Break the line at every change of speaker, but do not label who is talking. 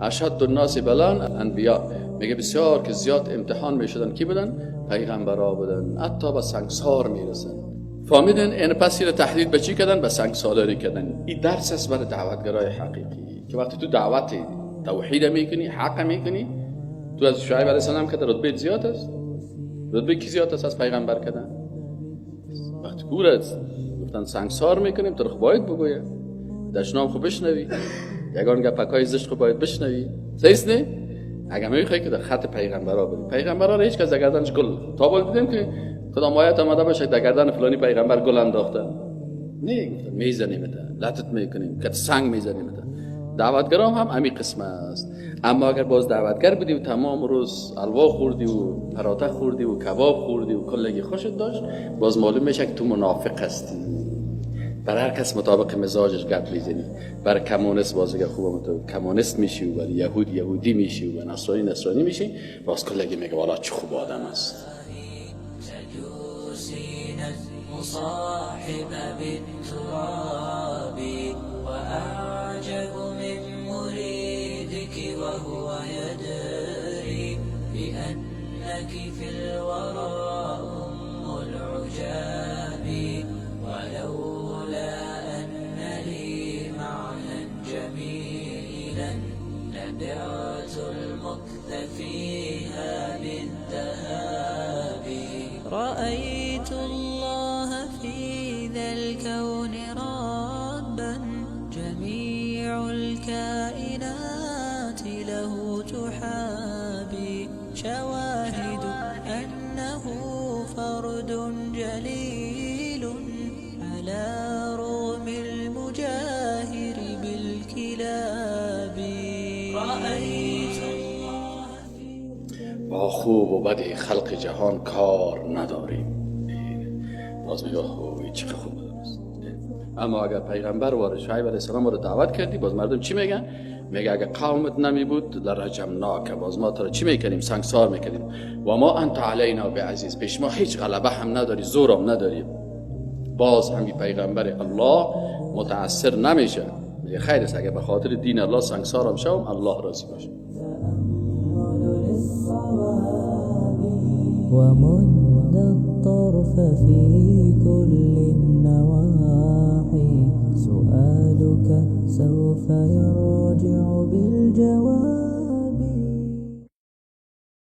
اشد الناس بلان انبیا. میگه بسیار که زیاد امتحان میشدن کی بودن؟ پیغمبرا بودن، حتی به سنگسار میرسن. فهمیدن؟ این پس رو تهدید به چی کردن؟ به سنگساری کردن. این درس است برای دعوتگرای حقیقی که وقتی تو دعوت توحید میکنی، حق میکنی، تو از شعیب علیه السلام که رتبه زیاد است، رتبه کی زیاد است از پیغمبر کردن؟ وقتی کورت گفتن سنگسار میکنیم، تو باید بگویه، دشنام خو بشنوی، یگان گپکای زشت خو باید بشنوی، صحیح نه؟ اگه میخوای که در خط پیغمبرا بری، پیغمبرا را هیچ کس در گردنش گل تا بول دیدیم که کدام آیت آمده باشه در گردن فلانی پیغمبر گل انداختن؟ نه، گفتن میزنیم لطت میکنیم، که سنگ میزنیم. دعوتگرام هم همین قسم است. اما اگر باز دعوتگر بودی و تمام روز الوا خوردی و پراته خوردی و کباب خوردی و کلگی خوشت داشت، باز معلوم میشه که تو منافق هستی. بر هر کس مطابق مزاجش گپ میزنی. بر کمونیست باز اگر خوب تو کمونیست میشی و بر یهود یهودی میشی و نصرانی نصرانی میشی، باز کلگی میگه والا چه خوب آدم است.
مصاحب بالتراب وأعجب من مريدك وهو يدري بأنك في الورى أم العجاب ولولا أن لي معنى جميلا لبعت المكث فيها بالذهاب. رأيت الله في ذا الكون ربا جميع الكائنات له تحابي شواهد أنه فرد جليل على رغم المجاهر بالكلاب. رأيت الله
با خوب و بد خلق جهان کار نداریم. باز میگه چه خوب است. اما اگر پیغمبر وارد شعیب علیه السلام رو دعوت کردی، باز مردم چی میگن؟ میگه اگر قومت نمی بود لرجمناک، باز ما تو را چی میکنیم؟ سنگسار میکنیم. و ما انت علینا بعزیز، پیش ما هیچ غلبه هم نداری، زورم نداری. باز همین پیغمبر الله متاثر نمیشه، میگه خیر است اگر به خاطر دین الله سنگسارم شوم، الله راضی باشه.
ومد الطرف في كل النواحي سؤالك سوف يرجع بالجواب.